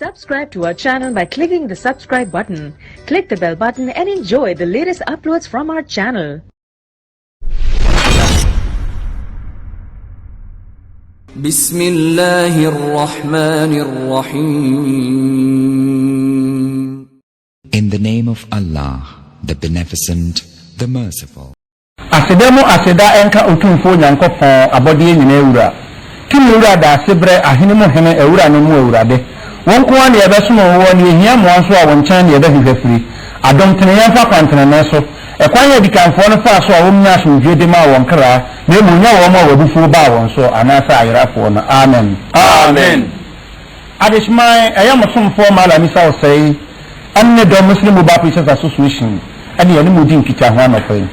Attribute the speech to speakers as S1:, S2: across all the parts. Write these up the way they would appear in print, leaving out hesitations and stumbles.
S1: Subscribe to our channel by clicking the subscribe button. Click the bell button and enjoy the latest uploads from our channel.
S2: بسم الله الرحمن الرحيم.
S3: In the name of Allah, the Beneficent, the Merciful.
S4: Aseda mu aseda nka Otumfoɔ Nyankopɔn, abɔdeɛ nyinaa Wura, Tumi Wura, Daasebrɛ, Ahene mu Hene, Awuranom mu Awurade. Wo nko ara na yɛbɛsom Woɔ, na yɛhia mmoa nso a, Wo nkyɛn na yɛbɛhwehwɛ firi. Adom, tene yɛn fa kwantenenee so, ɛkwan a adikanfoɔ no faa so a wɔnyaa asomdwoeɛ de maa wɔn kra, na mmom nyɛ wɔn a w'abufuo baa wɔn so, anaasɛ ayerafoɔ no. Amen.
S5: Amen.
S4: Adehyeman, ɛyɛ mo somfoɔ Mallam Issa Osei ɛne ne dɔm Muslim Mobile Preachers Association ɛne yɛne mo di nkitaho anɔpa yi.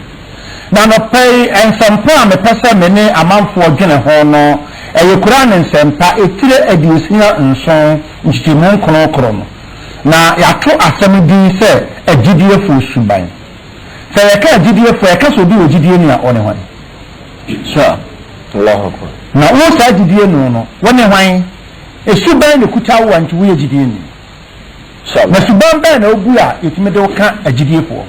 S4: Na anɔpa yi, nsɛmpa a mepɛ sɛ me ne amanfoɔ dwene ho no, ɛyɛ Qur'aan nsɛmpa etire 67 nkyekyɛmu nkron koro no. Na yɛato asɛm din sɛ Agyidiefoɔ Suban. Sɛ yɛka agyidiefoɔ a, yɛka sɛ obi wɔ gyidie ni a, ɔne hwan? Na wo saa gyidie no no, wo ne hwan? Su bɛn na ɛkuta wo a nti woyɛ gyidieni? Na suban bɛn na wobu a yɛtumi de wo ka agyidiefoɔ ho?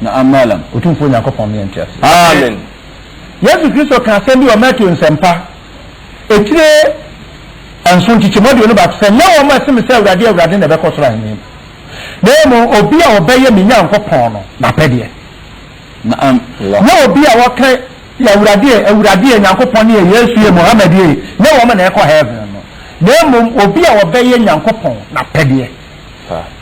S5: Na'am Malam.
S4: Otumfoɔ Nyankopɔn ma yɛnte aseɛ.
S5: Amen.
S4: Yesu Kristo kaa asɛm bi wɔ Mateo Nsɛmpa, etire nson, nkyekyɛmu 21 sɛ, Nyɛ wɔn a ɛse me sɛ, Awurade, Awurade, na ɛbɛkɔ soro ahennie mu, na mmom obi a ɔbɛyɛ me Nyankopɔn no n'apɛdeɛ.
S5: Na'am.
S4: Nyɛ obi a ɔka Yɛ Awurade e, Awurade e, Nyankopɔn e, Yesu e, Muhammad e, nyɛ wɔn na ɛkɔ heaven no, na mmom obi a ɔbɛyɛ Nyankopɔn n'apɛdeɛ.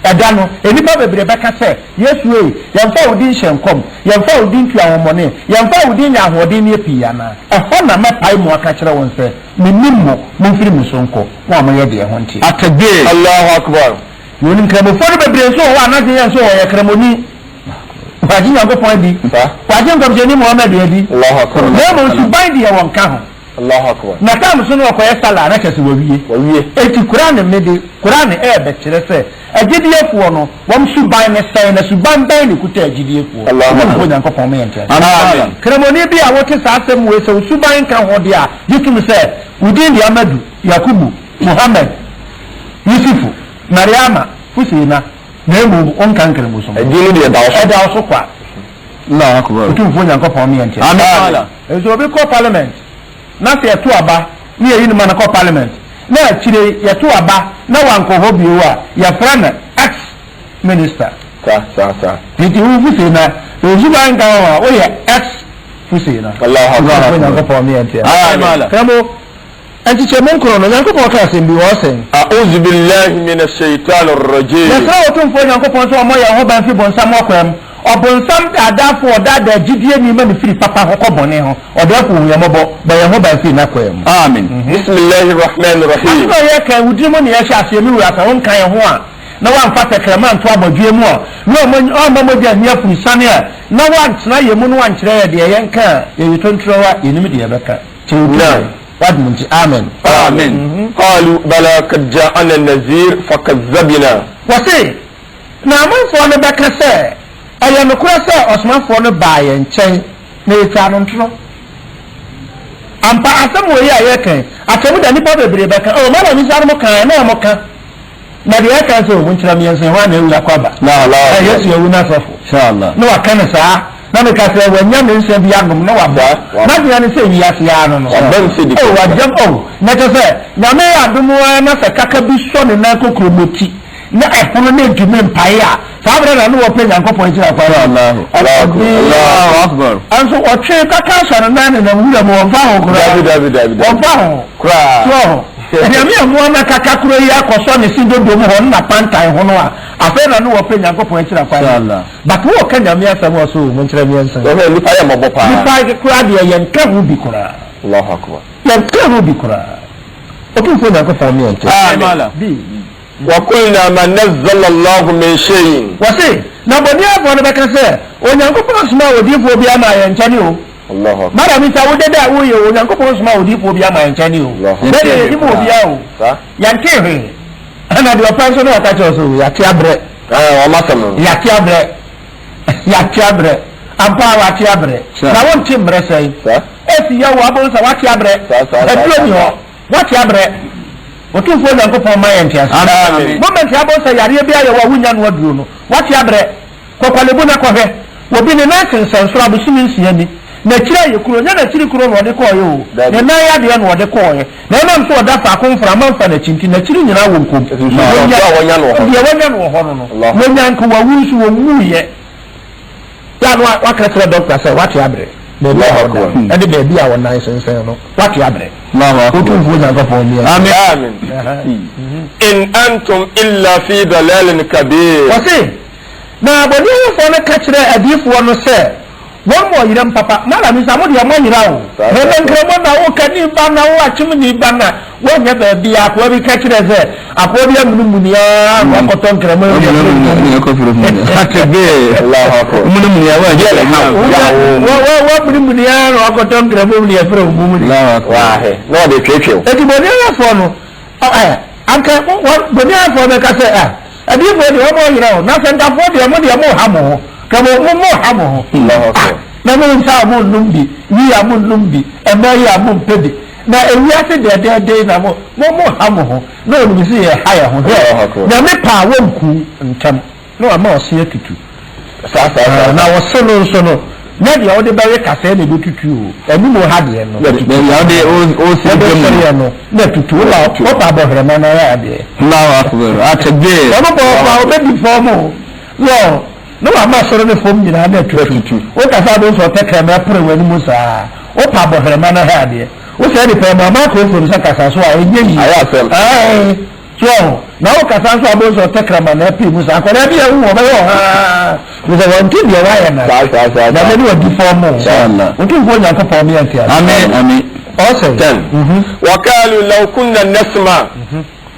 S4: Ɛda no, nnipa bebree bɛka sɛ, Yesu e, yɛmfaa wo din nhyɛɛ nkɔm, yɛmfaa wo din ntuu ahonhommɔne, yɛmfaa wo din nyɛɛ ahoɔdenneɛ pii anaa? Ɛhɔ na mɛpae mu aka akyerɛ wɔn sɛ, Mennim mo, momfiri me so nkɔ, mo a moyɛ deɛ ɛho nteɛ.
S5: At-Takbir! Allahu Akbar!
S4: Na onim Nkramofoɔ no bebree nso wɔ hɔ a n'adwene yɛ nso wɔyɛ Kramoni. Wɔagye Nyankopɔn adi, wɔagye Nkɔmhyɛni Muhammad adi, na mmom suban deɛ wɔnka ho. Na tam so no wɔkɔyɛ Salah na kyerɛ sɛ wɔawie. Enti Qur'aan me de, Qur'aan ɛrebɛkyerɛ sɛ agyidiefoɔ no wɔn suban ne sɛn, na suban bɛn na ɛkuta agyidiefoɔ? Otumfoɔ Nyankopɔn ma yɛnte aseɛ. Kramoni bi a wote saa asɛm wei sɛ wo suban nka ho deɛ a, gye tom sɛ wo din de Amadu, Yakubu, Muhammad, Yusufu, Mariama, Fuseina. Na mmom wonka nkramosom.
S5: Ɛdin no deɛ ɛda wo so.
S4: Ɛda wo so kwa.
S5: Allahu Akbar.
S4: Otumfoɔ Nyankopɔn ne yɛn nteɛ.
S5: Amen.
S4: Nso obi kɔ parliament na sɛ yɛto aba na yɛyi no ma no kɔ parliament na akyire yi yɛto aba na wankɔ hɔ bio a, yɛfrɛ no ex minister.
S5: Sa sa sa.
S4: Nti wo Fusena, sɛ wo suban nka ho a, woyɛ ex Fusena.
S5: Allahu Akbar.
S4: Otumfoɔ Nyankopɔn ne yɛn nteɛ.
S5: Amen.
S4: Kramo. Nkyekyɛmu nkron no, Nyankopɔn kaa asɛm bi, ɔɔ sɛn?
S5: A'uuzu billaahi mina shaytaani rajiim.
S4: Yɛsrɛ Otumfoɔ Nyankopɔn sɛ ɔmmɔ yɛn ho ban mfiri bonsam ɔkwan mu. Ɔbonsam daadaafoɔ a ɔdaadaa gyidieni ma no firi papa ho kɔ bɔne ho. Ɔdɛɛfoɔ hu yɛn mmɔbɔ, bɔ yɛn ho ban firi n'akwaa mu.
S5: Amen. Bismillaahi rahmaani rahiim.
S4: Asɛm a yɛreka yi, wo tiri mu na yɛhyɛ aseɛ, me wura, sɛ wonka yɛn ho a, na woamfa tɛkrɛma anto abɔdweɛ mu a, na woamma mogya anni afurusiane a, na woantena yɛn mu na woankyerɛ yɛn deɛ yɛnka a, yɛyɛ tontorɔwa, yɛnnim deɛ yɛbɛka. Kyerɛ wo tumi. W'adom nti, amen.
S5: Amen. Qaalu bala kad ja'ana nazir fakazabina.
S4: Wɔse, Na amanfoɔ no bɛka sɛ, Ɛyɛ nokorɛ sɛ Ɔsomafoɔ no baa yɛn nkyɛn, na yɛtwaa no ntorɔ. Ampa, asɛm wei a yɛreka yi, atemmu da nnipa bebree bɛka, Oh, Malam Isa no mo kaeɛ, na wɔka. Na deɛ ɛka ne sɛ, Oh, monkyerɛ me yɛn hwan na awu akɔ aba? Na Yesu awu n'asɔfo. Na waka no saa. Na meka sɛ, Wanya ne nsa bi anom na wabɔ. N'adwene ne sɛ wiase ara no no. Oh, wagyam, oh, na kyerɛ sɛ, Nyame yɛ adom ara na sɛ kaka bi sɔ ne nan kokuromoti na ɛhono na ɛntumi mpae a, saa berɛ na ne wɔpɛ Nyankopɔn akyiri akwan no. Ɛnso, ɛnso ɔtwe kaka sɔ ne nan nenam wura mu, ɔmfa ho koraa. Ɔmfa ho. So ɔho? Nyame ammoa na kaka koro yi akɔsɔ ne se dodom hɔ no na pantan ho no a, afei na ne wɔpɛ Nyankopɔn akyiri akwan no. But wo ka Nyame asɛm a ɔse o monkyerɛ me nsa.
S5: Wɔhwɛ nipa yɛ mmɔbɔ paa.
S4: Nipa koraa deɛ yɛnka ho bi koraa.
S5: Allahu Akbar.
S4: Yɛnka ho bi koraa. Otumfoɔ Nyankopɔn me yɛnte.
S5: Amen.
S4: Bi.
S5: Wa kulna ma nazzala Allahu min shay'in.
S4: Wɔse, na boniayɛfoɔ no bɛka sɛ, Onyankopɔn nsomaa odiyifoɔ biara maa yɛn nkyɛne o. Madam Isa, wo dede a woyɛ o, Onyankopɔn nsomaa odiyifoɔ biara maa yɛn nkyɛne o. Yɛn deɛ yɛnnim obiara o. Yɛntee hwee. Ɛna deɛ ɔpɛ nso na ɔka kyerɛ wo sɛ o, yɛate abrɛ. Yɛate abrɛ. Yɛate abrɛ. Ampa ara wate abrɛ. Na wonte mmerɛ sɛn? Esi yɛ wo abom sɛ wate abrɛ. Aduro ni hɔ. Wate abrɛ. Otumfoɔ Nyankopɔn mma yɛn nteaseɛ.
S5: Amen.
S4: Moment a wobɛhu sɛ yareɛ bi ayɛ wo a wonnya no aduro no, woate abrɛ. Kɔ Korle-Bu na kɔhwɛ. Obi ne nan sensɛn soro abosome nsia ni. N'akyiri ayɛ kuro. Nyɛ n'akyiri kuro na ɔde kɔeɛ o. Ne nan yadeɛ na ɔde kɔeɛ. Na ɛnam sɛ ɔda faako mframa mfa n'akyi nti, n'akyiri nyinaa wɔ nkom.
S5: Nsunsuansoɔ a wanya no wɔ hɔ.
S4: Deɛ wanya no wɔ hɔ no no, wanya nka wawu nso ɔnwuiɛ. Yɛ a na waka kyerɛ dɔkta sɛ wate abrɛ. Baabi a ɔda no ne baabi a ɔnan sensɛn no, wate abrɛ. Otumfoɔ Nyankopɔn ni.
S5: Amen. In antum illa fi dalalin kabir.
S4: Ɔse, na bɔneayɛfoɔ no ka kyerɛɛ adiyifoɔ no sɛ, Wɔn mu ɔyeram papa. Mallam Isa, mo deɛ moayera o. Meme Nkramo na wo kani ba na wo akyemni ba na woanyɛ baabi a akoa bi ka kyerɛɛ sɛ akoa bi amunimuni ara na wakɔtɔ Nkramo awie Wamunimuni ara na wakɔtɔ Nkramo mu ne yɛfrɛ wo mumuni. Enti bɔneayɛfoɔ no Anka boniayɛfoɔ bɛka sɛ, Ah, adiyifoɔ deɛ wɔn ayera o, na asɛnkafoɔ deɛ mo deɛ moha mo ho, ka mo mo moha mo ho. Ah, na mo nsa a monnom bi, wii a monnom bi, mmaa yi a mompɛ bi, na ewiase dɛɛdɛɛdɛ na mo mo moha mo ho, na wɔnim sɛ yɛha yɛn ho. Hwɛ, Nyame pɛ a wɔnku ntɛm. Na wama ɔse atutu.
S5: Saa saa saa.
S4: Na ɔse no nso no, nyɛ deɛ wode bɛwe kasɛɛ na ɛbɛtutu o, anim ha deɛ no,
S6: Baabi a wode wo se
S4: wode
S6: dwa mu no.
S4: sereɛ no na atutu. Wopa wopa abɔhwerɛma no ayɛ adeɛ.
S6: Allahu Akbar, ah takbir.
S4: Ɔno bɔ ɔfa ɔbɛdi fam o, so na wama soro ne fam nyinaa na atutu. Wokasa a wobɛhu sɛ ɔtɛkrɛma ɛpere w'anim saa. Wopa abɔhwerɛma no ayɛ adeɛ. Wo saa nipa yi ma microphone sɛ kasa so a, ɛnyɛ yie.
S5: Ayɛ asɛm.
S4: Ae. So wahu? Na wokasa nso a, wobɛhu sɛ ɔtɛkrɛma na apue mu saa. Akwadaa bi a wohu ɔbɛyɛ ɔhaa, ɛfiri sɛ wɔnte deɛ woayɛ no
S5: Saa,
S4: ase.
S5: saa, saa,
S4: Na
S5: saa.
S4: mene ɔdi fam o.
S6: Inshallah.
S4: Otumfoɔ Nyankopɔn me ante ase.
S6: Amen, amen.
S4: Ɔsɛ.
S5: 10. Wakalu law kunna nasma.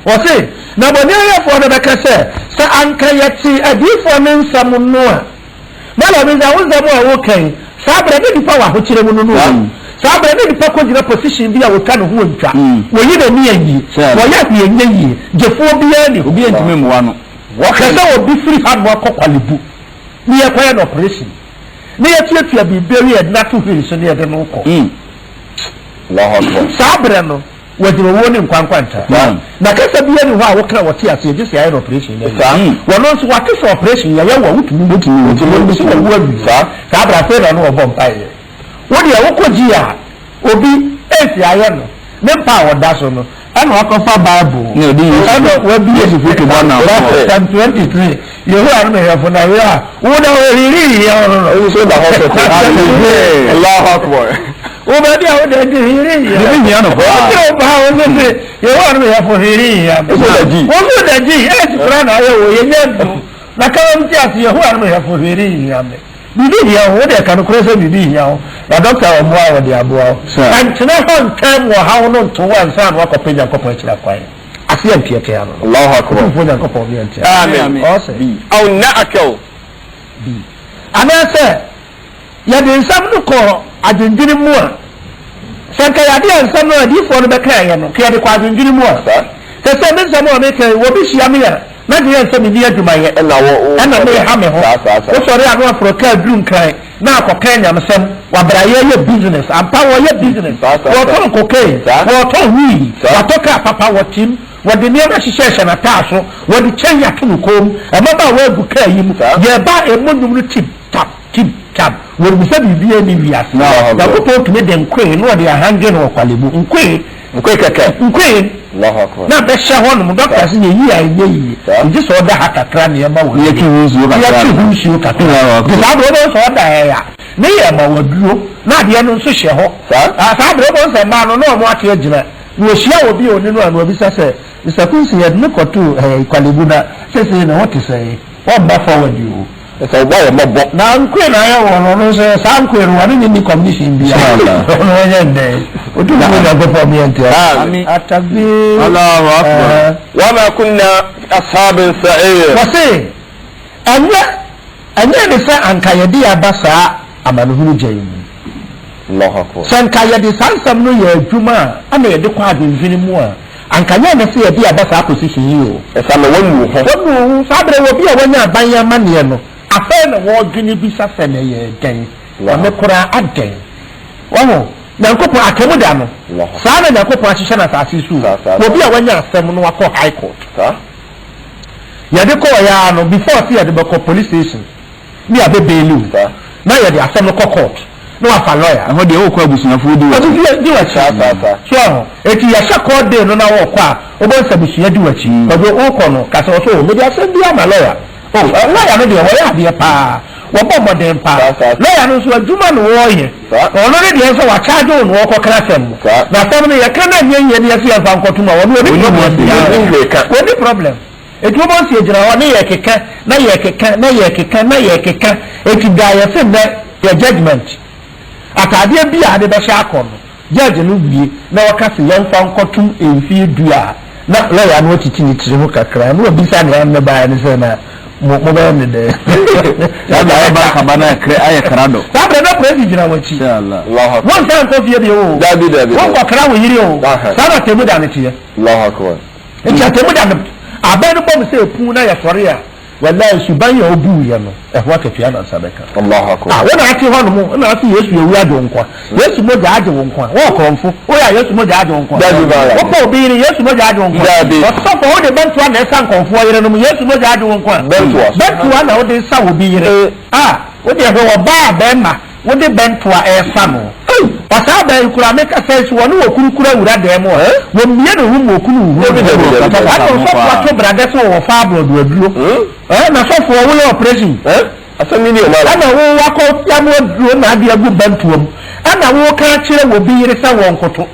S4: Ɔse, na bɔneayɛfoɔ no bɛka sɛ, Sɛ anka yɛtee adiyifoɔ no nsɛm no a, Malam Isa, wo nsɛm a woka yi, saa berɛ na nipa wɔ ahokyerɛ mu no no o. Saa berɛ na nipa kɔgyina position bi a wɔtwa ne ho ntwa, wɔyi n'ani anyi, wɔyɛ hwee nyɛ yie, gyefoɔ biara nni hɔ.
S6: Obiara ntumi mmoa no.
S4: Hwɛ sɛ obi firi hanom akɔ Kwalebu ne yɛkɔyɛ no operation, ne yɛtuatua biribi awie yɛde no ato wheel so ne yɛde no rekɔ. Saa berɛ no, Wɔgyina owuo ne nkwa nkwanta. Na kasa biara nni hɔ a woka a wɔte aseɛ gye sɛ yɛayɛ no operation no awie. Wɔno nso wate sɛ operation yɛyɛ wo a wotumi wu. Wɔnim sɛ wawu awie. Saa berɛ afei na ɔne wɔbɔ mpaeɛ. Wo deɛ wokɔ gyi a obi AIDS ayɛ no, ne mpa a ɔda so no ɛna wakɔfa Bible ɛna wabue Psalm 23 Yehowa ne me hwɛfo na werɛ a wo na wɔhirihiri ɔno no. Wo baabi a wode nti hwee renhia.
S6: Biribi hia no paa.
S4: Wo wo paa wo nso se Yehowa no meyɛfo hwee renhia me.
S5: Wo da gyi.
S4: Wo nso da gyi. Ɛsi koraa na ayɛ wɔ yɛnya ndu. Na ka wɔn ti ase Yehowa no meyɛfo hwee renhia me. Biribi hia wo, wo deɛ ka nokorɛ sɛ biribi hia wo. Na dɔkta wɔ mmoa a wɔde aboa wo. Ɛntena hɔ ntwɛn ma ɔhaw no nto wo ansa na woakɔpɛ Nyankopɔn akyiri akwan. Aseɛ nteatea no no.
S5: Allahu Akbar.
S4: Otumfoɔ Nyankopɔn me antia.
S5: Amen.
S4: Ɔsɛ.
S5: Aw na'akil.
S4: Bi. Anaasɛ Yɛde nsɛm no kɔ adwendwene mu a, sɛ anka yɛade a nsɛm no a adiyifoɔ no bɛkaeɛ no, nka yɛde kɔ adwendwene mu a. Sɛ sɛ me nsɛm a meka yi, obi hyia me a, n'adwene yɛ sɛ menni adwumayɛ, ɛna mereha me ho. Wosɔre a na waforo kaa duru Nkran na akɔka anyamesɛm, wabra yɛyɛ business. Ampa wɔyɛ business, wɔtɔn cocaine, wɔtɔn wii, wɔatɔ kaa papa, wɔtem, wɔde nneɛma hyehyɛhyɛ n'ataaso, wɔde kyɛn ato no kɔn mu, mmabaawa agu kaa yi mu, yɛreba a ɛmmɔ nnwom no tim, tap. Tim, tam, wɔnim sɛ biribiara nni wiase. Nyankopɔn tumi de nkoe na ɔde ahange no wɔ kwale mu. Nkoe.
S5: Nkoe kɛkɛ.
S4: Nkoe. Na bɛhyɛ hɔ nom. Dɔkta se yɛyi a ɛnyɛ yie. Gye sɛ ɔda ha kakra na yɛma wo aduro.
S6: Yɛtwe ho nsuo kakra.
S4: Yɛtwe ho nsuo kakra. Nti saa berɛ wobɛhu sɛ ɔda ha yi a, ne yɛ ma wo aduro na adeɛ no nso hyɛ hɔ. Saa berɛ wobɛhu sɛ mmaa no na wɔn ate agyina. Na wɔhyia obi a ɔni no a na wɔbisa sɛ, Mister Kunsi yɛde no kɔtoo ɛɛ Kwalebu na seesei ne ho te sɛn? Wɔmma forward o.
S5: Sɛ ɔbɔ a yɛmmɔbɔ.
S4: Na nkoe na ayɛ wɔ no, ɔno nso saa nkoe no wɔne no nni commission biara. Ɔno ɔnyɛ ndɛn. Otumfoɔ Nyankopɔn me yɛnte ase.
S5: Amen.
S4: Atakbir.
S6: Allahu Akbar.
S5: Wama kunna ashabin sa'ir.
S4: Wɔse, ɛnyɛ, ɛnyɛ ne sɛ anka yɛde yɛn aba saa amanehunu gya yi mu.
S5: Allahu Akbar.
S4: Sɛ nka yɛde saa nsɛm no yɛ adwuma a, ɛna yɛde kɔ adwendwene mu a, anka nyɛ ne sɛ yɛde aba saa position yi o.
S5: Ɛsa na wanu wo ho.
S4: Wanu wo ho. Saa berɛ obi a wanya aban yi amanneɛ no, afei na wɔredwene bisa sɛ na ɛyɛɛ dɛn? Na me koraa adɛn? Wahu? Nyankopɔn, Atemmu Da no, saa na Nyankopɔn ahyehyɛ no asase yi so o. Obi a wanya asɛm no wakɔ High Court. Yɛde kɔɔeɛ ara no, before sɛ yɛde bɛkɔ police station ne yɛabɛ bail wo, na yɛde asɛm no kɔ court, na wafa lawyer.
S6: Ɛhɔ deɛ wokɔ abusuafoɔ di w'akyi.
S4: Abusua di w'akyi. So aho? Enti yɛhyɛ court day no na wɔkɔ a, wobɛhu sɛ abusua di w'akyi. Kwadwo, wokɔ no, ka sɛ ɔsɛ o, mede asɛm bi ama lawyer. Oh, lawyer no deɛ wɔyɛ adeɛ paa, wɔbɔ mmɔden paa. Lawyer no nso adwuma na wɔreyɛ. Ɔno ne deɛ nso wɔakyagye wo na wɔrekɔka asɛm no. Na asɛm no yɛka na ɛnyɛ yie na yɛse yɛmfa nkɔto mu a, ɔno ɔnni problem biara. Ɔnni problem. Enti wobɛhu sɛ yɛgyina hɔ ne yɛrekeka na yɛrekeka na yɛrekeka na yɛrekeka. Enti da a yɛse nnɛ yɛ judgement, ataadeɛ bi a ade bɛhyɛ akɔ no, Judge no wie na ɔka se yɛmfa nkɔtom mfie du a, na lawyer no atiti ne tiri ho kakra na wabisa nea ɔne no baeɛ no sɛ na mo mobɛyɛ no dɛn?
S6: Saa berɛ ayɛ bankaba no ayɛ krado.
S4: Saa berɛ na presi gyina w'akyi. Wonsan nkɔ fie bio o. Wonkɔkra wo yere o. Saa na atemmuda no teɛ. Nti atemmuda no, abɛn no bɔ mu sɛ epun na yɛsɔre a, Wallahi suban a obuu yɛ no ɛho akatua na nsa bɛka.
S5: Allahu Akbar.
S4: Ah wo na ate hɔ nom na ase Yesu awu agye wo nkwa. Yesu mogya agye wo nkwa. Wo ɔkorɔmfo wo yɛ a Yesu mogya agye wo nkwa.
S5: Dabi bala.
S4: Wo pɛ obi yere Yesu mogya agye wo nkwa.
S5: Dabi.
S4: Ɔsɔfo wo de bɛntoa na ɛsa nkɔmfoɔ yere nom Yesu mogya agye wo nkwa.
S5: Bɛntoa.
S4: Bɛntoa na wode sa obi yere. Ah wo deɛ hwɛ ɔbaa bɛɛma Wode bɛntoa resa no. Ei! Ɔsaa baa yi koraa, me kasa yi so, wɔne okunu kura wura dan mu a, wɔmmue ne ho ma okunu nhu no. Ɛna ɔsɔfoɔ ato bradɛ sɛ ɔwɔ fibroid aduro. Ɛɛ, na sɔfoɔ woyɛ operation. Ɛna wo wakɔ yam aduro na ade agu bɛntoa mu. Ɛna woka akyerɛ obi yere sɛ wɔnkoto.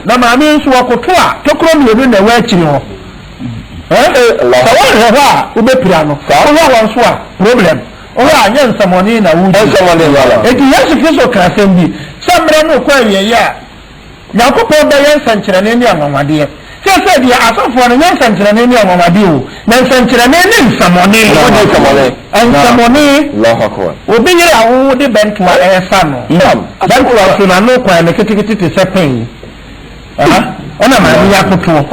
S4: Na maame yi nso ɔkoto a, tokuro mmienu na ɛwɔ akyiri hɔ. Ɛɛ, sɛ woanhwɛ hɔ a, wobɛpira no. Wohwɛ hɔ nso a, problem. O a, nyɛ nsɛmmɔne na woredi. Enti Yesu Kristo kaa asɛm bi, sɛ mmerɛ no rekɔ awieeɛ a, Nyankopɔn bɛyɛ nsɛnkyerɛnne ne anwanwadeɛ. Seesei deɛ, asɔfoɔ no, nyɛ nsɛnkyerɛnne ne anwanwadeɛ o, na nsɛnkyerɛnne ne nsɛmmɔne. Nsɛmmɔne. Obi yere a wode bɛntoa resa no, bɛntoa nso n'ano kwan no ketekete te sɛ pɛn yi. Ɛna maame yi akotoɔ,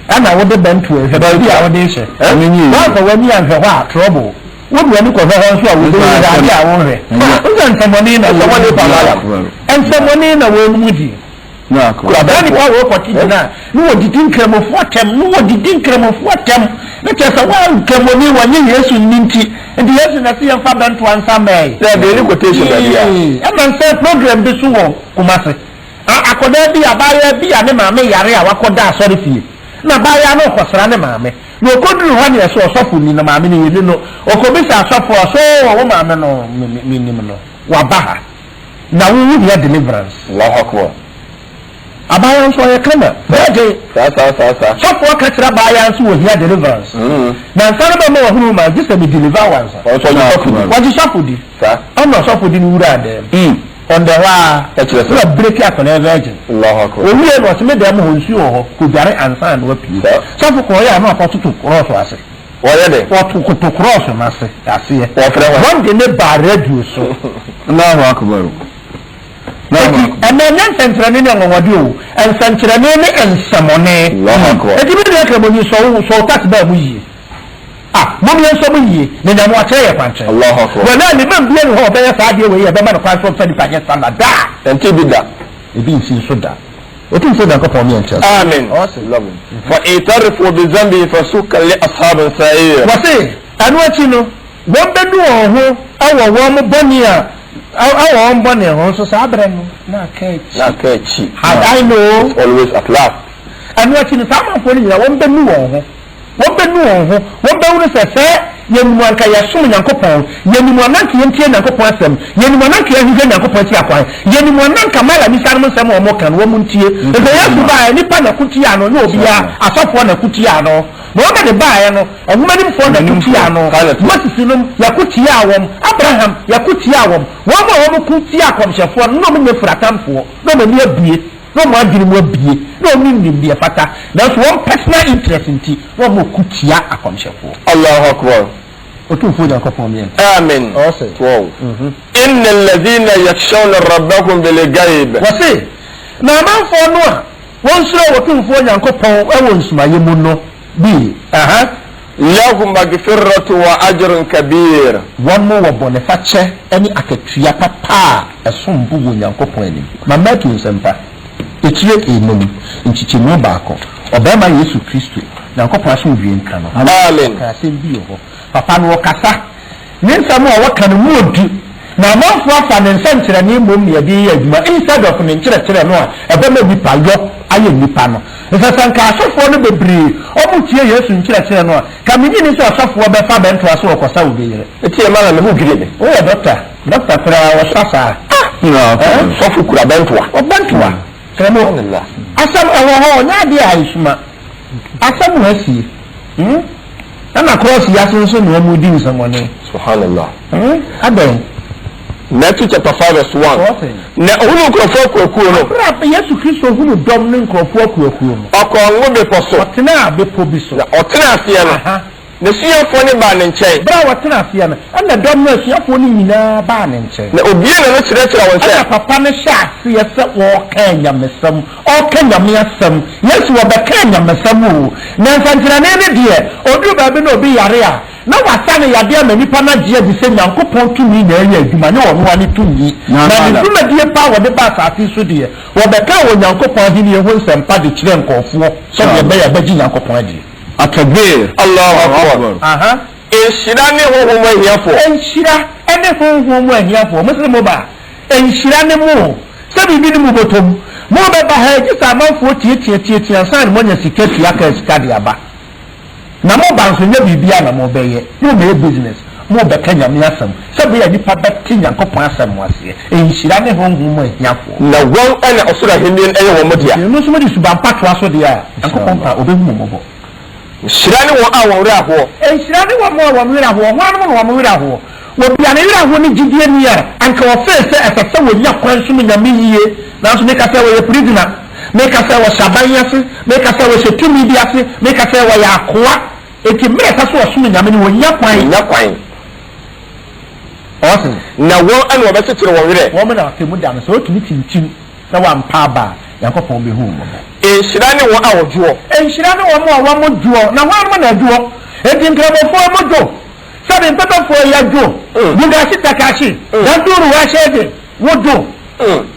S4: ɛna wode bɛntoa, hwɛ baabi a wode rehyɛ. Woamfa w'ani anhwɛ hɔ a, trouble. Wode w'ani kɔhwɛ hɔ nso a, wobɛhu sɛ adeɛ a worehwɛ. Wohu sɛ nsɛmmɔne na wɔnom di. Nsɛmmɔne na wɔnom di. Saa nnipa wei kɔte gyina a, na wɔdidi nkramofoɔ atɛm, na wɔdidi nkramofoɔ atɛm. Na kyerɛ sɛ wɔn nkramoni wɔnye Yesu nni nti, nti Yesu na ɛse yɛmfa bɛntoa nsa mmɛɛ. Ɛna nsɛ program bi so wɔ Kumasi. Akwadaa bi, abaayewa bi a ne maame yare a wakɔda asɔrefie. Na abaayewa no rekɔsra ne maame. Na ɔkɔduruu hɔ neɛ sɛ ɔsɔfo ni na maame no yɛni no, ɔkɔbisaa sɔfoɔ a, so wo maame no me menim no, waba ha, na wo wo hia deliverance.
S5: Allahu Akbar.
S4: Abaayewa nso ɔyɛ kama, virgin.
S5: Saa saa saa saa.
S4: Sɔfoɔ ka kyerɛ abaayewa nso ɔhia deliverance. Na nsa no bɛma wahunu wo ma gye sɛ me deliver wo ansa.
S5: Ɔno nso ɔgye sɔfo di.
S4: Ɔgye sɔfo di.
S5: Saa.
S4: Ɛna ɔsɔfo de no wuraa dan mu. Ɔndɛ hɔ ara,
S5: Ɛkyerɛ sɛ.
S4: na wabreki akwadaa virgin.
S5: Allahu Akbar.
S4: Owiee no, ɔse me dan mu hɔ nsuo wɔ hɔ, kɔdware ansa na wapue.
S5: Saa.
S4: Sɔfo kɔɔeɛ a na wakɔtoto krɔɔso ase.
S5: Wɔyɛ dɛn?
S4: Wɔtokoto krɔɔso no ase, aseɛ.
S5: Wɔfrɛ hwan?
S4: Wɔde no baa radio so.
S6: Allahu Akbar.
S4: Allahu Enti, Akbar. ɛnnɛ ɛnyɛ nsɛnkyerɛnne ne anwanwadeɛ o, nsɛnkyerɛnne ne nsɛmɔne.
S5: Allahu Akbar.
S4: Enti me nua Kramoni, sɔ wo, sɔ wo tax baa mu yie. Ah, mom yɛnsɔ mu yie, na Nyame wakyerɛ yɛ kwankyerɛ.
S5: Allahu Akbar.
S4: Wallahi limam bia ni hɔ a ɔbɛyɛ saa adeɛ wei a ɛbɛma no kwan sɛ ɔmfa nipa nyɛ sallah da.
S5: Ɛnte bi da.
S4: Ebi nsi nso da. Otumfoɔ Nyankopɔn me yɛnte aseɛ.
S5: Amen.
S4: Ɔse.
S5: Fa i'tarifu bi dhanbihim fasuhkan li ashabin sa'ir.
S4: Wɔse, ɛno akyi no, wɔn bɛnu wɔn ho wɔ wɔn bɔne a, wɔ wɔn bɔne ho, nso saa berɛ no, na aka akyi.
S5: Na aka akyi.
S4: Had I know.
S5: It's always at last.
S4: Ɛno akyi no, saa amanfoɔ no nyinaa, wɔn bɛnu wɔn ho. Wɔbɛnu wɔn ho, wɔbɛhunu sɛ, sɛ yɛnim a anka yɛsom Nyankopɔn, yɛnim a na anka yɛntie Nyankopɔn asɛm, yɛnim a na anka yɛnhwehwɛ Nyankopɔn akyiri akwan, yɛnim a na anka Mala Misa nom nsɛm a wɔka no wɔntie. Efisɛ Yesu baeɛ, nnipa na ɛko tiaa no, nyɛ obiara, asɔfoɔ na ɛko tiaa no. Muhammad baeɛ no, nwomanimfoɔ na ɛko tiaa no, Moses nom, yɛko tiaa wɔn, Abraham, yɛko tiaa wɔn. Wɔn a wɔko tiaa akɔmhyɛfoɔ no, na wɔnyɛ firatamfoɔ, na wɔn ani abue. Na wɔn adwene mu abue, na wɔn nim deɛ ɛfata, nanso wɔn personal interest nti, na wɔn ko tia akɔmhyɛfoɔ.
S5: Allahu Akbar.
S4: Otumfoɔ Nyankopɔn meɛ nti.
S5: Amen.
S4: Ɔse.
S5: 12. Inna alladhina yakhshawna rabbahum bil-ghaib.
S4: Wɔse, Na amanfoɔ no a wɔnsuro Otumfoɔ Nyankopɔn wɔ nsumaeɛ mu no bi, aha.
S5: Lahum magfiratu wa ajrun kabir.
S4: Wɔn wɔ bɔnefakyɛ ne akatua papa a ɛsom bo wɔ Onyankopɔn anim. Ma Mateo Nsɛmpa, etire enum, nkyekyɛmu baako, Ɔbarima Yesu Kristo, Nyankopɔn asomdwoeɛ nka no,
S5: Amen.
S4: ɔkaa asɛm bi wɔ hɔ. Papa no ɔkasa. Ne nsɛm a ɔka no mu ɔdu, na amanfoɔ afa ne nsɛnkyerɛnee mmom na yɛde reyɛ adwuma instead of ne nkyerɛkyerɛ no a ɛbɛma nnipa yɔ ayɛ nnipa no. Nsɛ sɛ nka asɔfoɔ no bebree ɔmo tie Yesu nkyerɛkyerɛ no a, ka menye nni sɛ ɔsɔfoɔ bɛfa bɛntoa so ɔkɔsa obi yere.
S5: Tie ma na me ho dwiri me.
S4: Woyɛ doctor, doctor koraa ɔsa saa.
S5: Ah! Sɔfo kura bɛntoa.
S4: Ɔbɛntoa. Kyerɛ mo. Asɛm ɛwɔ hɔ, ɔnyɛ adeɛ a esuma. Asɛm wɔ asie. Hmm? Ɛna cross yi ase nso na wɔn di nsɛmɔne.
S5: Subhanallah.
S4: Hmm? Adɛn?
S5: Matthew chapter 5 verse 1. Na ohunu nkurɔfoɔ akuakuo no.
S4: Abere a Yesu Kristo hunu dɔm ne nkurɔfoɔ akuakuo no.
S5: Ɔkɔɔ ngo bepɔ so.
S4: Ɔtenaa bepɔ bi so.
S5: Na ɔtena aseɛ no.
S4: Aha.
S5: N'asuafoɔ no baa ne nkyɛn.
S4: Berɛ a wɔtena aseɛ no, ɛnna dɔm no asuafoɔ no nyinaa baa ne nkyɛn.
S5: Na obiee n'ano kyerɛkyerɛɛ wɔn sɛ.
S4: Ɛnna papa no hyɛɛ aseɛ sɛ ɔreka anyamesɛm, ɔreka Nyame asɛm. Yesu ɔbɛkaa anyamesɛm oo, na nsɛnkyerɛnne no deɛ, ɔduru baabi na obi yare a, na wasa no yadeɛ ama nnipa no agye adi sɛ Nyankopɔn tumi na ɛreyɛ adwuma, nyɛ ɔno ara ne tumi. Na ne dwumadie pa a wɔde ba asase yi so deɛ, wɔbɛkaa Onyankopɔn ahennie ho nsɛmpa de kyerɛɛ nkurɔfoɔ sɛdeɛ ɛbɛyɛ a bɛgye Nyankopɔn adie.
S6: Atakbir.
S5: Allahu Akbar.
S4: Aha.
S5: Nhyira ne honhom mu ahiafoɔ.
S4: Nhyira ne honhom mu ahiafoɔ. Mo se mo ba a, nhyira ne mo o. Sɛ biribi ne mo bɔtɔ mu. Mo bɛba ha yi, gye sɛ amanfoɔ tiatia tiatia ansa na moanya sika tua kaa sika de aba. Na mo ba nso, nyɛ biribiara na mo bɛyɛ. Mo mmɛyɛ business. Mo bɛka Nyame asɛm. Sɛ bɛyɛ a nnipa bɛte Nyankopɔn asɛm aseɛ. Nhyira ne honhom mu ahiafoɔ.
S5: Na wɔn na ɔsoro ahennie no yɛ wɔn dea.
S4: Nti ɛno nso mode suban pa toa so deɛ a, Nyankopɔn pa, ɔbɛhu mo mmɔbɔ.
S5: Nhyira ne wɔn a wɔn werɛ ahoɔ.
S4: Nhyira ne wɔn a wɔn werɛ ahoɔ. Hwannom na wɔn werɛ ahoɔ? Obi a ne werɛ ahoɔ ne gyidie nni a, anka ɔfee sɛ ɛsɛ sɛ wɔnya kwan som Nyame yie. Nanso meka sɛ wɔyɛ prisoner, meka sɛ wɔhyɛ aban ase, meka sɛ wɔhyɛ tumi bi ase, meka sɛ wɔyɛ akoa. Enti mmerɛ ɛsɛ sɛ ɔsom Nyame no, wɔnnya kwan.
S5: Wɔnnya kwan.
S4: Ɔse.
S5: Na wɔn na wɔbɛkyekyere wɔn werɛ.
S4: Wɔn na atemmu da no, sɛ wɔtumi kyinkyim na wɔampa aba a, Nyankopɔn bɛhu wɔn mmɔbɔ.
S5: Nhyira ne wɔn a wɔdwoɔ.
S4: Nhyira ne wɔn a wɔdwoɔ. Na hwannom na ɛdwoɔ? Enti Nkramofoɔ modwo, sɛbe Mpɛpɛfoɔ yɛdwo, Gugashi Takashi, Danduru Washege, wodwo.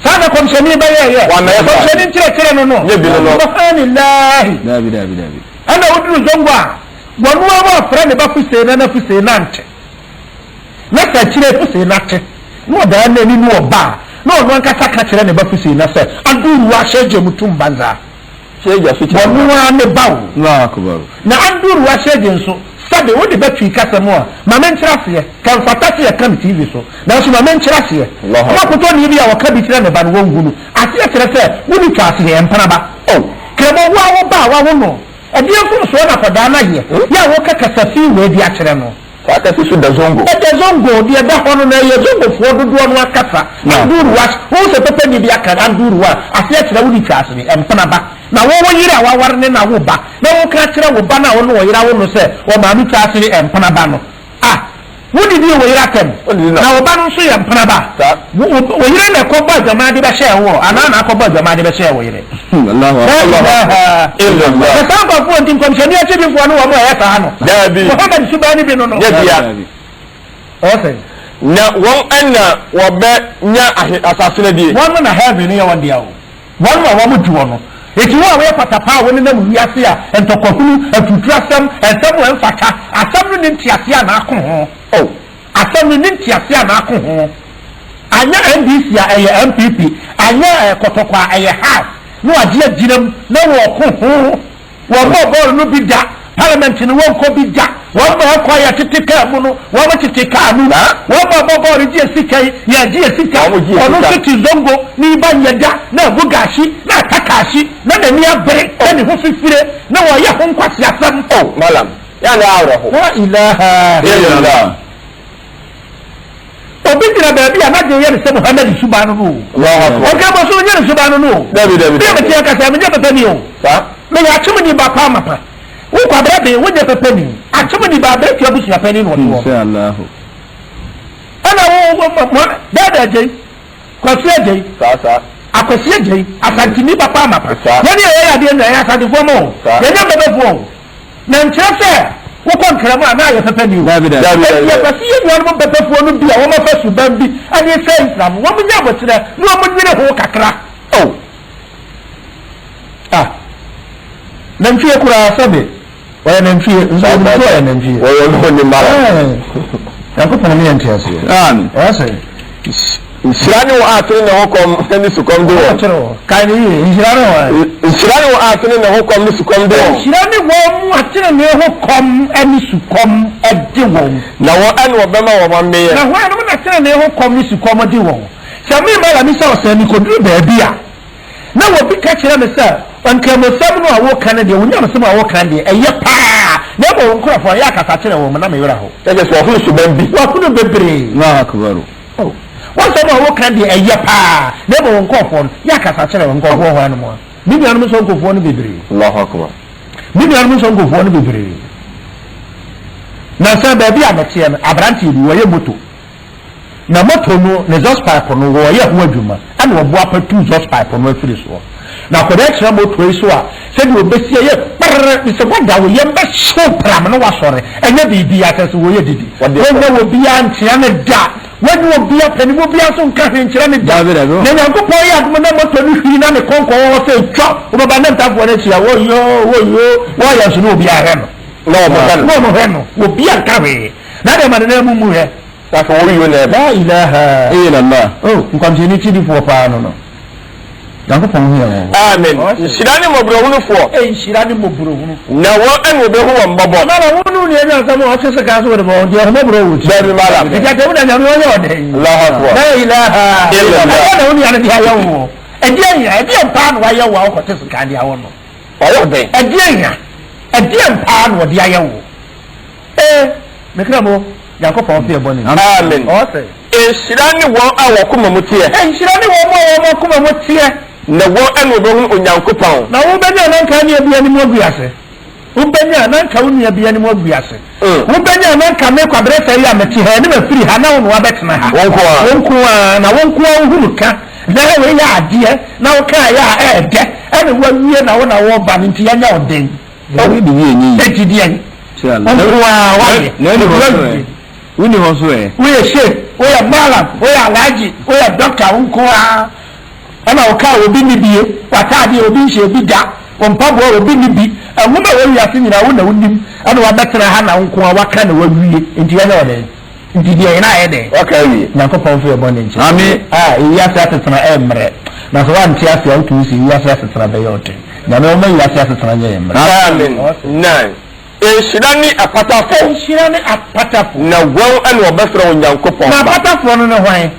S4: Saa na Kɔmhyɛni bɛyɛeɛ. Kɔmhyɛni nkyerɛkyerɛ no no. Subhanillahi.
S6: Daabi, daabi, daabi.
S4: Ɛna woduru Zongo a, wɔno ara wɔfrɛ ne ba Fusei Nana Fusei Nante. Na sɛ akyire Fusei Nate na ɔdaa n'ani ne ɔba a, na ɔno ankasa ka kyerɛ ne ba Fusei Na sɛ, Aduru ahyɛgya mu tum banza. Wɔno ara ne ba o. Na Aduru ahyɛgye nso, sɛbe wode ba Twi kasa mu a, ma menkyerɛ aseɛ. Ka mfata sɛ yɛka no TV so, nanso ma menkyerɛ aseɛ. Ɔmakotɔni bi a ɔka bi kyerɛ ne ba no, wɔnhu no. Aseɛ kyerɛ sɛ, wonni twa aseɛ, mpena ba. Oh, Kremo, wo ara wo ba a woawo no, ɛdeɛn mfomsoɔ na akwadaa no ayɛ yɛ a woka kasa fi wei de akyerɛ no?
S5: Saa kasa so da Zongo.
S4: Ɛda Zongo, deɛ ɛda hɔ no na ɛyɛ Zongofoɔ dodoɔ no ara kasa. Anduruwa, wohu sɛ pɛpɛni bi aka no, Anduruwa, aseɛ kyerɛ wonni twa asene, mpena ba. Na wo wo yere a woaware no na wo ba, na woka akyerɛ wo ba no a wo ne ɔyere awo no sɛ ɔmaame twa asene, mpena ba no. Ah, wodidii wo yere atɛm, na wo ba no nso yɛ mpena ba. Wo wo yere na ɛkɔbɔ adwaman de bɛhyɛɛ woɔ, anaa na akɔbɔ adwaman de bɛhyɛɛ wo yere? La ilaha illallah. Na saa nkurɔfoɔ nti nkɔmhyɛni akyidifoɔ ne wɔn a ɛyɛ saa no.
S5: Daabi.
S4: Muhammad suban no bi no no.
S5: Nyɛ bia.
S4: Ɔwɔ sɛn?
S5: Na wɔn na wɔbɛnya ahe asase no adie.
S4: Wɔn na heaven no yɛ wɔn dea o. Wɔn a wɔn dwoɔ no. Enti wo a woyɛ patapaa a wonenam wiase a ntɔkwahunu, afuruturasɛm, nsɛm a ɛmfata, asɛm no nni nteaseɛ a na ako ho. Oh, asɛm no nni nteaseɛ a na ako ho. Anyɛ NDC a ɛyɛ NPP, anyɛ eh, Kɔtɔkɔ a ɛyɛ Hearts, na wagye agyina mu na wɔko ho. Wɔmmɔɔ bɔɔl no bi da, parliament no wɔnkɔ bi da, wɔn ma ɛkɔ yɛ tete kaa mu no, wɔn tete kaa no mu, wɔn ma bɔ bɔɔl gye sika yi, yɛ gye sika, ɔno nso te zongo, ne ba nyɛ da, na agu gaahyi, na ata kaahyi, na n'ani abere, na ne ho fifire, na wɔyɛ ho nkwaseasɛm.
S5: Oh, malam, yɛ na awerɛho.
S4: La ilaha
S5: illallah.
S4: Obi gyina baabi a n'adwene yɛ no sɛ Muhammad suban no no o. Ɔnka bɔ so ɔnyɛ ne suban no no o.
S5: Dabi dabi.
S4: Bí a mete ankasa menyɛ pɛpɛni o. Meyɛ akyemni ba paa mapa. Wo Kwabena Ben wonyɛ pɛpɛni. Akyemni ba aberanteɛ abusuapanin na ɔte hɔ. Ɛna wo Dada Agyei, Kwasi Agyei, Akwasi Agyei, Asanteni ba paa mapa. Yɛne yɛyɛ adeɛ nyinaa yɛyɛ Asantefoɔ ma o. Yɛnyɛ mbɛbɛfoɔ o. Na nkyerɛ sɛ. Wokɔ Nkramo a, na ayɛ pɛpɛ ni o.
S6: Dabi, dabi.
S5: Dabi,
S4: Enti
S5: dabi.
S4: yɛpɛ sɛ yɛn nuanom mpɛpɛfoɔ no bi a wɔafa suban bi de resɛe Islam no, wɔnya aboterɛ na wɔnyere ho kakra. Oh! Ah! Nantwie koraa, sɛbe, ɔyɛ nantwie, nso yɛnim sɛ ɔyɛ nantwie.
S5: Wɔyɛ no ne mma.
S4: Ɛɛ! Nyankopɔn ne yɛn nteaseɛ.
S6: Amen.
S4: Ɔyɛ sɛn?
S5: Nhyira ne wɔn a atene ne ho kɔm ne sukɔm de wɔn.
S4: Kyerɛ wɔ. Kae no yie. Nhyira ne wɔn.
S5: Nhyira ne wɔn a atene ne ho kɔm ne sukɔm de wɔn.
S4: Nhyira ne wɔn a tenenee ho kɔm ne sukɔm de wɔn.
S5: Na wɔn ɛne wɔbɛma wɔn ameeɛ.
S4: Na hwannom na tenenee ho kɔm ne sukɔm de wɔn? Sɛ me Malami sɛ ɔsɛe me kɔduru baabi a, na obi ka kyerɛ me sɛ, Nkramoasɛm no a woka no deɛ, wo nyamesɛm a woka no deɛ, ɛyɛ paa, na mmom wo nkurɔfoɔ no, yɛ akasa kyerɛ wɔn na me werɛ how.
S5: Kyerɛ sɛ wɔahunu suban bi.
S4: Wɔahunu bebree.
S6: Allahu Akbar.
S4: Oh, w'asɛm a woka deɛ, ɛyɛ paa, na mmom wo nkurɔfoɔ no, yɛ akasa kyerɛ wɔn. Nkurɔfoɔ hwannom a? Me nuanom Nsɔnkofoɔ no bebree.
S5: Allahu Akbar.
S4: Me nuanom Nsɔnkofoɔ no bebree. Nansa baabi a meteɛ no, aberanteɛ bi, wɔyɛ moto. Na moto no ne exhaust pipe no wɔɔyɛ ho adwuma ɛna ɔboa pa tu exhaust pipe no afiri soɔ. Na akwadaa kyerɛ moto yi so a sɛdeɛ ɔbɛsi ɛyɛ kprrr mesɛ wada wo yam bɛhyew pram na wasɔre ɛnyɛ biribiara kyerɛ sɛ wɔyɛ didi. Wɔnyɛ obiara nkyea no da wɔnyɛ obiara panimu biara nso nka hwee nkyerɛ no da. Na Nyankopɔn yɛ adom na moto no hwiri na ne kɔnkɔn wɔ hɔ sɛ twɔ wobɛba na ntafoɔ no akyia wɔyoo wɔyoo wɔyɛ nso na obiara hwɛ no.
S5: Na wɔhwɛ no.
S4: Na wɔhwɛ no obiara nka hwee. Na deɛ ma ne nan mu mu hwɛ.
S5: Sɛ afei wɔreyo na ɛba.
S4: La ilaha.
S6: Illallah.
S4: Oh, nkɔmhyɛni kyidifoɔ paa no no. Nyankopɔn hu yɛn mmɔbɔ.
S5: Amen. Nhyira ne mmɔborɔhunufoɔ.
S4: Nhyira ne mmɔborɔhunufoɔ.
S5: Na wɔn ɛna wɔbɛhu wɔn mmɔbɔ.
S4: Mala wo ne wo nua nya asɛm a ɔtwe sekan so wode ma wɔn nti ahummɔborɔ wɔ ti.
S5: Dabi mala.
S4: Nti atɛmu da Nyame ɔnyɛ ɔdɛn.
S5: Allahu Akbar.
S4: La ilaha.
S5: Illallah.
S4: Ɛdeɛn na wo nua no de ayɛ wo? Ɛdeɛn ya? Ɛdeɛn paa na wayɛ wo a wokɔte sekan de awɔ no?
S5: Wayɛ wo dɛn?
S4: Ɛdeɛn ya? Ɛdeɛn paa na ɔde ayɛ wo? Ee, me kra mo, Nyankopɔn mfe yɛ bɔne.
S5: Amen.
S4: Ɔse.
S5: Nhyira ne wɔn a wɔn akoma mu teɛ.
S4: Nhyira ne wɔn a wɔn akoma mu teɛ.
S5: Na wɔn na wɔbɛhunu Onyankopɔn.
S4: Na wobɛnya na anka nua bi anim agu ase. Wobɛnya na anka wo nua bi anim agu ase. Wobɛnya na anka me Kwabrɛsɛ yi a mete ha yi ne mafiri ha na wo na woabɛtena ha.
S5: Wo nko ara.
S4: Wo nko ara, na wo nko ara wohunu ka na wei yɛ adeɛ na wokaeɛ a ɛɛdɛ ɛna woawie na wo na woreba no nti yɛnyɛ wo den.
S6: Ɛno de yie nyɛ yie.
S4: Eti deɛn? Nko ara wayɛ.
S6: Na ɛni hɔ so ɛ. Wonni hɔ so ɛ.
S4: Woyɛ sheikh, woyɛ mallam, woyɛ alhaji, woyɛ doctor, wo nko ara. Ɛna wo car obi nni bie, w'ataadeɛ obi nhyɛ bi da, wo mpaboa obi nni bi, nwoma a ɛwɔ wiase nyinaa wo na wonim, ɛna wabɛtena ha na wo nko ara waka na wawie, nti yɛnyɛ wo dɛn? Nti deɛ yɛn ayɛ dɛn?
S5: Waka awie.
S4: Nyankopɔn mfa yɛn bɔne nkyɛ.
S6: Amen.
S4: Ah, ewiase asetena ɛmmerɛ. Na sɛ woante ase a, wotumi sɛ ewiase asetena bɛyɛ wo den. Nyame ɔmma wiase asetena nyɛ yɛn mmerɛ.
S5: Amen. 9. Nhyira ne apatafoɔ.
S4: Nhyira ne apatafoɔ.
S5: Na wɔn na wɔbɛfrɛ Onyankopɔn
S4: Na
S5: mma.
S4: apatafoɔ no ne hwan?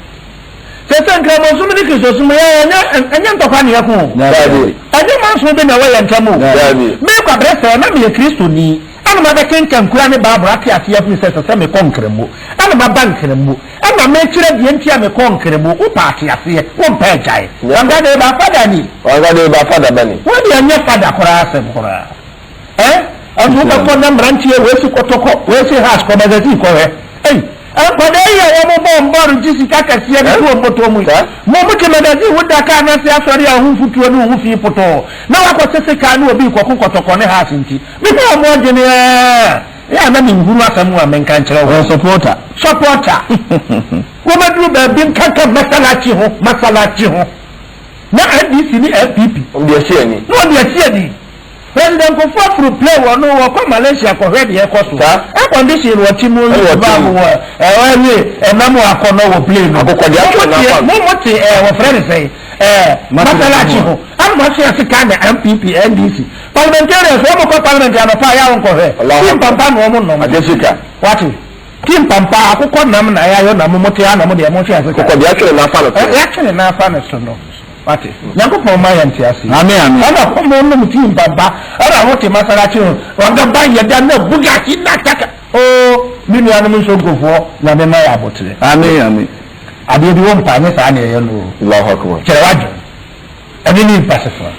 S4: Seesei Nkramosom ne Kristosom yɛ ɛnyɛ ɛnyɛ ntɔkwa na yɛko o.
S5: Daabi.
S4: Ɛnyɛ manso bi na ɛwɔ yɛn ntam o.
S5: Daabi.
S4: Me Kwabrɛ sɛɛ na meyɛ Kristoni. Ɛna mabɛkenkan Kura ne Bible ate aseɛ ahunu sɛ ɛsɛ sɛ mekɔ Nkramo. Ɛna maba Nkramo. Ɛna mekyerɛ deɛ nti a mekɔ Nkramo. Wopɛ ateaseɛ, wompɛ agyae. Wanka de ba fada ni.
S5: Wanka de ba fada ba ni.
S4: Wo deɛ nyɛ fada koraa asɛm koraa. Ɛ? Ɛnso wobɛkɔ na mmeranteɛ wei si kɔtɔkɔ, wei si has kɔ magazine kɔhwɛ. Ei! Nkwadaa yi a wɔn bɔ mbɔɔl gye sika kɛseɛ de to wɔn bɔtɔ mu yi, mo mo te magazine wo da kaa no ase asɔre a wo ho mfuturo ne wo ho fi potɔɔ na woakɔ sese kaa ne obi rekɔko kɔtɔkɔ ne has nti. Me hu ɔmo adwene aa yɛ a na me nhunu asɛm a menka nkyerɛ wo.
S6: Ɔyɛ supporter.
S4: Supporter. Wobɛduru baabi nkanka masalachi ho masalachi ho na NDC ne NPP.
S5: Wɔn de asi ani.
S4: Na wɔn de asi ani. President Kufuor aforo plane wɔ no wɔkɔ Malaysia kɔhwɛ deɛ ɛkɔ so.
S5: Saa.
S4: Air condition wɔ te mu
S5: Ɛna
S4: yi
S5: wɔte
S4: baa
S5: mu.
S4: mu wɔ ɛɛ ɛnam wɔ akɔnɔ wɔ plane no.
S5: Akokɔ deɛ atwe
S4: Mo mo
S5: n'afa
S4: te
S5: no.
S4: mo mo te ɛɛ wɔfrɛ ne sɛn ɛɛ masalachi ho. Ɛna mo atwe ase ka na NPP NDC. Parliamentarians wɔn kɔ parliament anɔpa a yɛ a wɔn kɔhwɛ.
S5: Allahu
S4: Tea
S5: Akbar.
S4: mpampa na wɔn nom.
S5: Agye sika.
S4: Wate? Tea mpampa akokɔ nam na yɛayɔ na mo mo te ha na mo deɛ mo hwɛ ase ka.
S5: Akokɔ deɛ atwe ne nan afa no so.
S4: Ɛ yɛatwe ne nan afa ne so no. Wate? Nyankopɔn mma yɛn ntease.
S6: Amen amen.
S4: Ɛna wɔn nom tea mpampa ɛna wɔn te masalachi ho. Wɔn ba yɛ da na buga hi na kaka. Oo me nuanom nsonkofoɔ Nyame mma yɛ aboterɛ.
S6: Amen amen.
S4: Adeɛ bi wo mpa nyɛ saa na yɛyɛ no o.
S5: Allahu Akbar.
S4: Kyerɛ w'adwene. Ɛno ne mfasefra.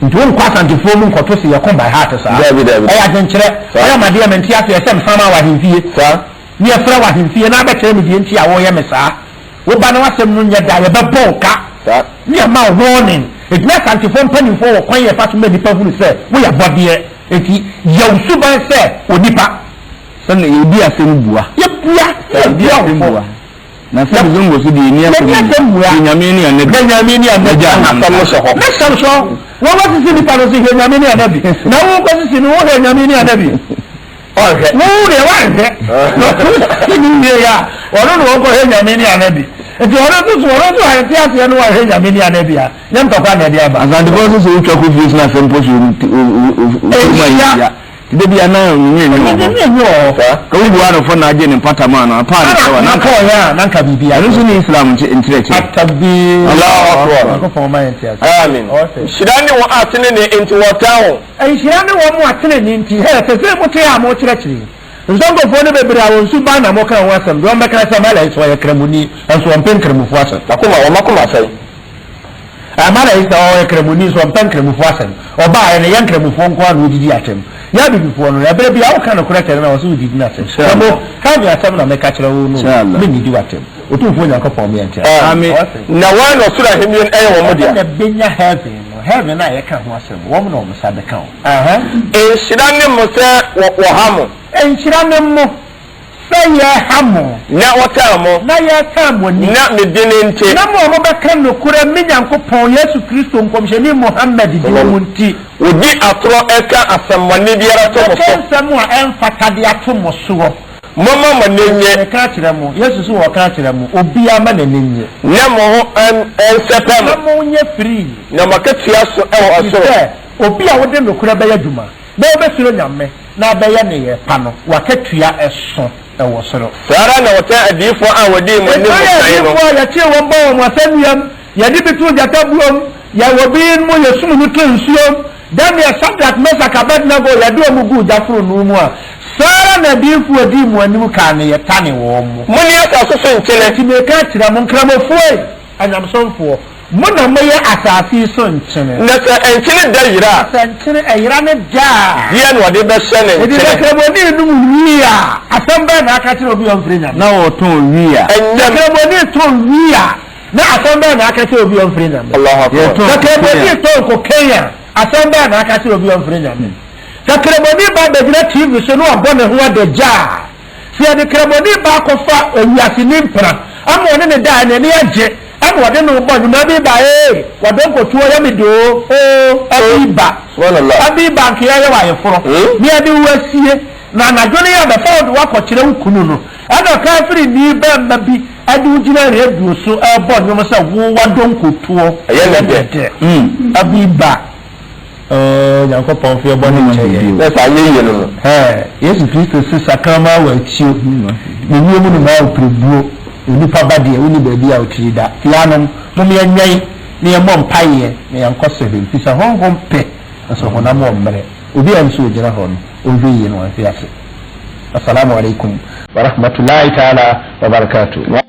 S4: Nti wonkɔ Asantefoɔ mu nkɔto se yɛko by heart saa.
S5: Daabi, daabi.
S4: Ɛyɛ adwenkyerɛ.
S5: Saa.
S4: Woyɛ me adeɛ mente aseɛ sɛ mesan ma wo ahemfie.
S5: Saa.
S4: Ne yɛfrɛ wo ahemfie na abɛkyerɛ me deɛ nti a woyɛ me saa. Woba na w'asɛm no nyɛ da a, yɛbɛbɔ wo ka.
S5: Saa.
S4: Ne yɛma wo warning. Enti na Asantefoɔ mpanimfoɔ wɔ kwan yɛfa so ma nnipa hunu sɛ woyɛ abɔdeɛ. Enti yɛ wo suban sɛ onipa.
S6: Sɛnea yɛdi asɛm bua.
S4: Yɛbua,
S6: Yɛdi
S4: yɛbua
S6: asɛm
S4: wo fɔ.
S6: bua. Na sɛ zongo so deɛ yɛnni
S4: Yɛnni
S6: asɛm
S4: asɛm bua.
S6: Hwɛ Nyame ne Anabi.
S4: Hwɛ Nyame ne Anabi.
S6: N'agya
S5: Asɛm no hyɛ hɔ.
S4: Ne hyɛ so. Wɔn wɔsisi nipa no so hwɛ Nyame ne Anabi. Na wo kɔsisi no wohwɛ Nyame ne Anabi.
S5: Ɔnhwɛ.
S4: Wo deɛ woanhwɛ. Na ɔsisi no wie a ɔno na ɔnkɔhwɛ Nyame ne Anabi. Nti ɔno nso so ɔno nso ante aseɛ no wanhwɛ Nyame ne Anabi a, nyɛ ntɔkwa na ɛde aba.
S6: Asantefoɔ nso sɛ wotwa kɔ fie so na asɛm pɔ so
S4: Ɛnhyia.
S6: ya. Nti da bi a na nwene nwene wɔ hɔ.
S4: Nwene nwene wɔ hɔ.
S6: Ka wobua no fɔ na agye ne mpata maa no apaa ne kyɛw a na
S4: Na nka ɔyɛ a na nka biribi
S6: ɛno nso ne Islam nkyerɛkyerɛ.
S4: Atabi.
S5: Allahu Akbar.
S4: Nyankopɔn ma yɛn te ase.
S5: Amen.
S4: Ɔsɛ.
S5: Nhyira ne wɔn a tenenee nti wɔtaa wɔn.
S4: Nhyira ne wɔn a tenenee nti. Hɛ, sɛsɛɛ mote a mokyerɛkyerɛ yi. Nsɔnkɔfoɔ no bebree a wɔn suban na moka ho asɛm deɛ wɔbɛka sɛ Mala yi sɛ ɔyɛ Kramoni nso ɔmpɛ Nkramofoɔ asɛm.
S5: N'akoma, wɔn akoma asɛe.
S4: Ɛɛ, Mala yi sɛ ɔyɛ Kramoni nso ɔmpɛ Nkramofoɔ asɛm. Ɔbaeɛ no, ɛyɛ Nkramofoɔ nko ara na ɔdidi atɛm. Yɛn Abibifoɔ no, ɛberɛ biara woka nokorɛ kyerɛ no a, ɔse wodidi no atɛm. Kramo, Calvin asɛm na meka kyerɛ wo no o, mennidi w'atɛm. Otumfoɔ Nyankopɔn meɛ nte ase.
S5: Amen.
S4: Ɔse.
S5: Na wɔn na ɔsoro ahennie no yɛ wɔn dea.
S4: Wɔn na bɛnya heaven no, heaven a yɛka ho asɛm, wɔn na wɔn nsa bɛka o. Aha.
S5: Nhyira ne mo sɛ wɔha mo.
S4: Nhyira ne mo sɛ yɛha mo.
S5: Na wɔtaa mo.
S4: Na yɛtaa mo ani.
S5: Na me din nti.
S4: Na mo a mobɛka nokorɛ me Nyankopɔn, Yesu Kristo, Nkɔmhyɛni Muhammad din mu nti.
S5: Wɔdi atorɔ ka asɛmmɔne biara to mo
S4: Wɔbɛka
S5: so.
S4: nsɛm a ɛmfata de ato mo soɔ.
S5: Momma mo ani nnye.
S4: Mereka akyerɛ mo, Yesu se wɔreka akyerɛ mo, obiara mma n'ani nnye.
S5: Na mo ho nsɛpɛ mo.
S4: Na monyɛ firii.
S5: Na mo akatua so wɔ ɔsoro.
S4: Ɛfiri sɛ obi a wode nokorɛ bɛyɛ adwuma, na wobɛsuro Nyame, na abɛyɛ nneyɛɛ pa no, w'akatua so wɔ soro.
S5: Saa ara na wɔtaa adiyifoɔ a wɔdii mo anim
S4: Ɛsiane
S5: kan no.
S4: adiyifoɔ a yɛkyee wɔn bɔɔ wɔn asɛnnuam, yɛde bi too gyata buom, yɛwɔ binom yɛsum no too nsuom, Daniel, Sadrak, Mesak, Abednego, yɛde wɔn guu gya fononoo mu a, saa ara na adiyifoɔ a wɔdii mo anim kan no, yɛtanee wɔn.
S5: Mone asase so nkyene.
S4: Enti mereka akyerɛ mo, Nkramofoɔ ei, anyamesomfoɔ, mo na moyɛ asase yi so nkyene.
S5: Na sɛ nkyene dɛ yera a.
S4: Na sɛ nkyene ɛyera ne dɛ a.
S5: Deɛn na wɔde bɛhyɛ ne
S4: Enti
S5: nkyene?
S4: sɛ Kramoni nom wii a, asɛm bɛn na aka kyerɛ obi a ɔmfiri Nyame?
S6: Na ɔtɔn wii a.
S4: Sɛ
S5: Ɛnyɛ.
S4: Kramoni tɔn wii a, na asɛm bɛn na aka kyerɛ obi a ɔmfiri Nyame?
S5: Allahu Akbar.
S6: Yɛtɔn
S4: Sɛ
S6: cocaine
S4: Kramoni
S6: a.
S4: tɔn cocaine a, asɛm bɛn na aka kyerɛ obi a ɔmfiri Nyame? Sɛ Kramoni ba bɛgyina TV so na ɔbɔ ne ho adagya a, sɛ yɛde Kramoni ba akɔfa wiaseni mpena ama ɔne no da a, n'ani agye ɛna ɔde ne ho bɔ nnwom, Abiba ee, w'adonkotuo yɛ me dɛ oo, oo, Abiba,
S5: Subhanallah.
S4: Abiba anka yɛyɛ wo ayeforɔ na yɛde wo asie, na anadwo no yɛabɛfa wo de wo akɔkyerɛ wo kunu no. Ɛna Kafirini barima bi de wo gyina radio so rebɔ nnwom sɛ wo w'adonkotoɔ
S5: Ɛyɛ ne
S4: yɛ
S5: dɛ.
S4: dɛ. Abiba, oh, Nyankopɔn mfa yɛn bɔne nkyɛ yɛn.
S5: Na saa ayɛyie no no.
S4: Hɛɛ, Yesu Kristo se sakraman wɔ akyio, ne wiem nnomaa wɔ pirebuo, onipa ba deɛ, wonni baabi a ɔtiri da. Fianom, mom yɛnwɛn na yɛmmɔ mpaeɛ na yɛnkɔ sɔhwɛ mu, firi sɛ honhom pɛ, nso honam wɔ mmerɛ. Obi a nso ogyina hɔ no, ɔnhwɛ yie na wanhwe ase. Assalamu alaikum warahmatullahi ta'ala wabarakatuh.